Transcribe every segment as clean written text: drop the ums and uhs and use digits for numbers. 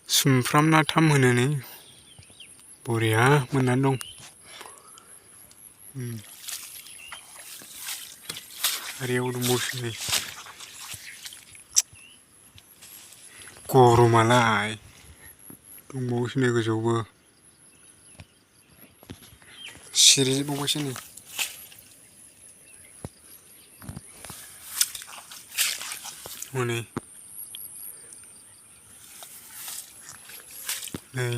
सुमफ्राम नाथाम होनो नै बरिया मोननानै दं। आरियाव दंबावोसो नै गरमालाय दंबावोसो नै गोजौआवबो सिरिजोबबावबायसो नै हनै नै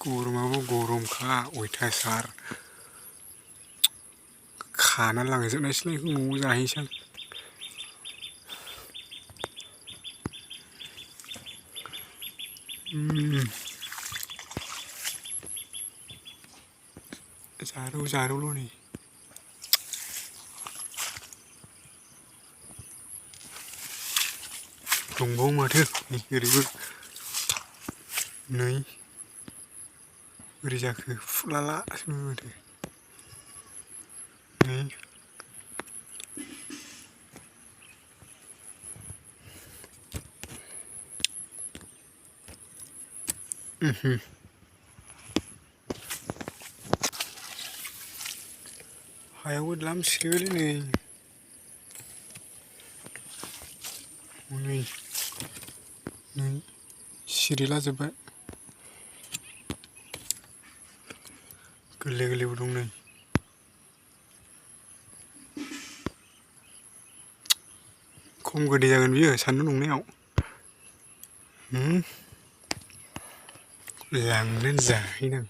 गरमाबो गरमखा अयथासार खाना लांजोबनायसैलाय न'आव जाहैसै जारौ जारौल' नै दंबावो माथो नै ओरैबो नै बोरै जाखो फुलालासो माथो नै हायावबो द्लाम सिरिबायलै नै नै सिरिलाजोब्बाय गोरलै गोरलैबो दं नै खम गोदै जागोन बियो सान्दुं दुंनायाव लांनानै जाहैनां